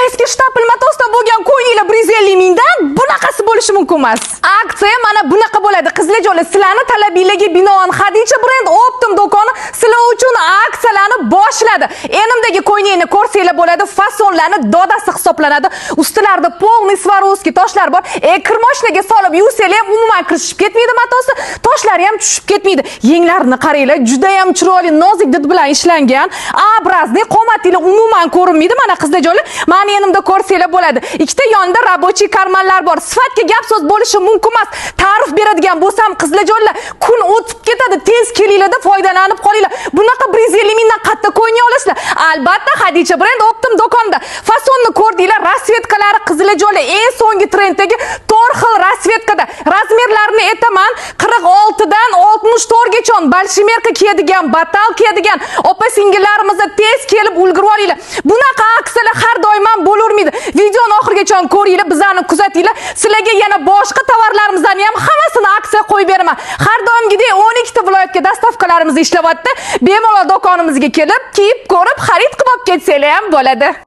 Китайский штапель matosdan bo'lgan ko'ylaklar 150 mingdan, bunaqasi bo'lishi mumkin emas. Aksiya mana bunaqa bo'ladi. Qizlarjonlar, sizlarni talabinglarga binoan Hadicha Brend Оптом do'koni sizlar uchun aksiyalarni boshladi. Enimdagi ko'ylakni ko'rsanglar bo'ladi, fasonlarni dodasi hisoblanadi. Ustilarida полный Swarovski toshlar bor. Kir moshinaga solib yuvsanglar ham umuman kirishib ketmaydi matosi, toshlari ham tushib ketmaydi. Yenglarini qaranglar, juda ham chiroyli, nozik did bilan ishlangan. Образный qomatinglar umuman ko'rinmaydi. Mana, qizlarjonlar, mani enimda ko'rsanglar bo'ladi. Ikkita yonida рабочий карман lar bor. Sifatga gap so'z bo'lishi mumkin emas. Ta'rif beradigan bo'lsam, qizlarjonlar, kun o'tib ketadi. Tez kelinglarda foydalanib qolinglar. Bunaqa 150 mingdan qayerda ko'ylak olasizlar? Albatta, Hadicha Brend Оптом do'konida. Fasonni ko'rdinglar, расцветка lari, qizlarjonlar, eng so'nggi trenddagi 4 xil расцветка da. Размер larini aytaman, 46 dan 64 gacha большемерка kiyadigan, batal kiyadigan opa singillarimizni tez kelib ulgurib olinglar. Bunaqa aksiyalar har doim ham bo'lavermaydi. Videoni oxirigacha ko'ringlar, bizlarni kuzatinglar. Sizlarga yana boshqa tovarlarimizni ham hammasini aksiya qo'yib beraman. Har doimgidek 12 ta viloyatga доставка larimiz ishlayapti. Bemalol do'konimizga kelib, kiyib ko'rib, xarid qilib olib ketsanglar ham bo'ladi.